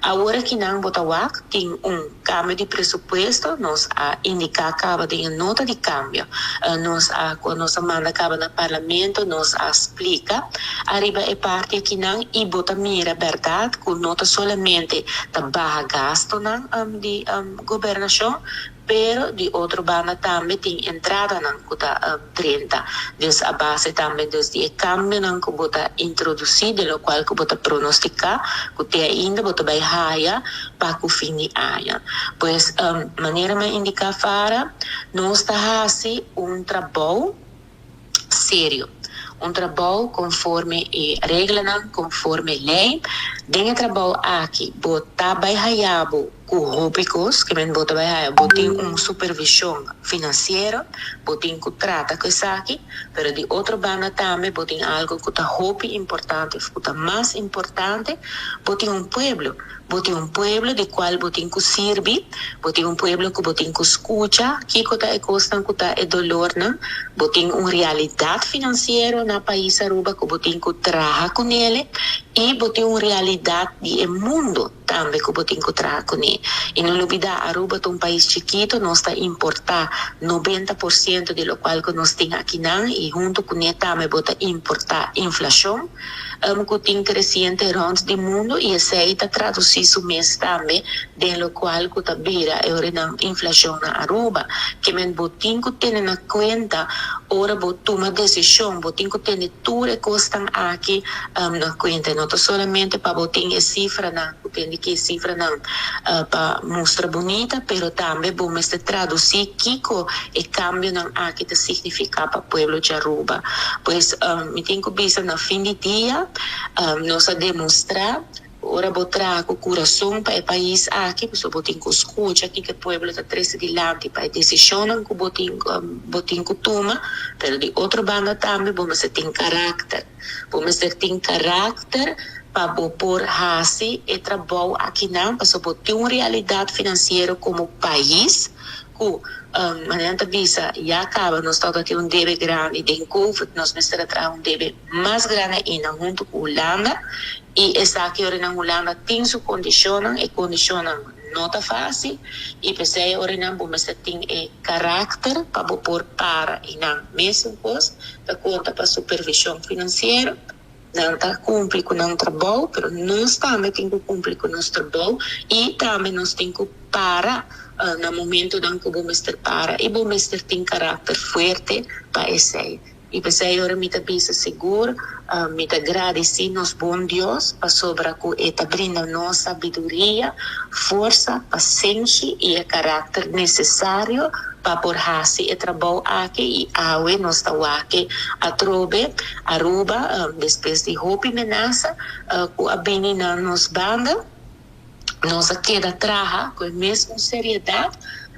Awor akinan bo ta wak tin un cambio di presupuesto, nos a indica caba den e nota di cambio. Nos a cu nos a manda caba na Parlamento, nos a splica ariba e parti akinan y bo ta mira berdad cu no ta solamente ta baha gastonan di gobernacion, pero di otro banda tambe tin entradanan cu ta drenta. Dus a base tambe dus di e cambionan cu bo ta introduci, den locual cu bo ta pronostica cu te ainda bo ta bay haya pa cu fin di aña. Pues, manera mi a indica fara, nos ta haci un trabou serio. Un trabou conforme e reglanan, conforme ley. Den e trabou aki bo ta bay haya bo cu hopi cos, ke men bo ta bay haya, bo tin un supervision financiero, bo tin cu trata cu esaki, pero di otro banda tambe bo tin algo cu ta hopi importante, of cu ta mas importante, bo tin un pueblo. Bo tin un pueblo di cual bo tin cu sirbi, bo tin un pueblo cu bo tin cu scucha kico ta e cosnan cu ta e dolornan, bo tin un realidad financiero na pais Aruba cu bo tin cu traha cu nele y bo tin un realidad di e mundo tambe cu bo tin cu traha cune. Y no lubida, Aruba ta un pais chikito, nos ta importa 90% di locual cu nos tin akinan y hunto cune tambe bo ta importa inflacion cu tin creciente rond di mundo y esey ta traduci su mes tambe den locual cu ta bira e ora inflacion na Aruba. Ke men bo tin cu tene na cuenta ora bo tuma decision, bo tin cu tene tur e cosnan aki na cuenta. No ta solamente pa bo tin e cifranan, cu tin cu e cifranan pa mustra bunita, pero tambe bo mester traduci kico e cambionan aki ta significa pa pueblo di Aruba. Pues mi tin cu bisa, na fin di dia, nos a demostra ora bo traha cu curason pa e pais aki, pasobra bo tin cu scucha kico e pueblo ta trece dilanti pa e decisionnan cu bo tin cu tuma, pero di otro banda tambe bo mester tin caracter. Bo mester tin caracter pa bo por haci e trabou akinan, pasobra bo tin un realidad financiero como pais cu manera ta bisa, ya caba nos ta tin un debe grandi den COVID, nos mester traha un debe mas grandi ainda hunto cu Hulanda y esaki ora na Hulanda tin su condicionnan, e condicionnan no ta facil y p'esey ora nan bo mester tin e caracter pa bo por para y nan mesun cos ta conta pa supervision financiero. Nan ta cumpli cu nan trabou, pero nos tambe tin cu cumpli cu nos trabou y tambe nos tin cu para na momentonan cu bo mester para y bo mester tin caracter fuerte pa esey. Y p'esey ora mi ta bisa sigur, mi ta gradici nos bon Dios pasobra cu e ta brinda nos sabiduria, forsa, pasenshi y e caracter necesario pa por haci e trabou aki y awe nos ta wak atrobe Aruba, despues di hopi menasa cu a bini na nos banda, nos a keda traha cu e mesun seriedad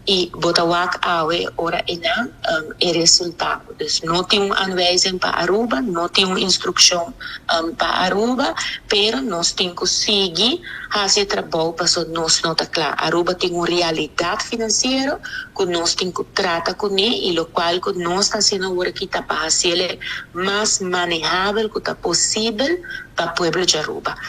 y bo ta wak awe ora einan e resultado. Dus no tin un aanwijzing pa Aruba, no tin un instruccion pa Aruba, pero nos tin cu sigui haci trabou paso nos no ta cla. Aruba tin un realidad financiero cu nos tin cu trata cune y locual cu nos ta haciendo awor aki ta pa haci'e mas manehabel cu ta posibel pa pueblo di Aruba.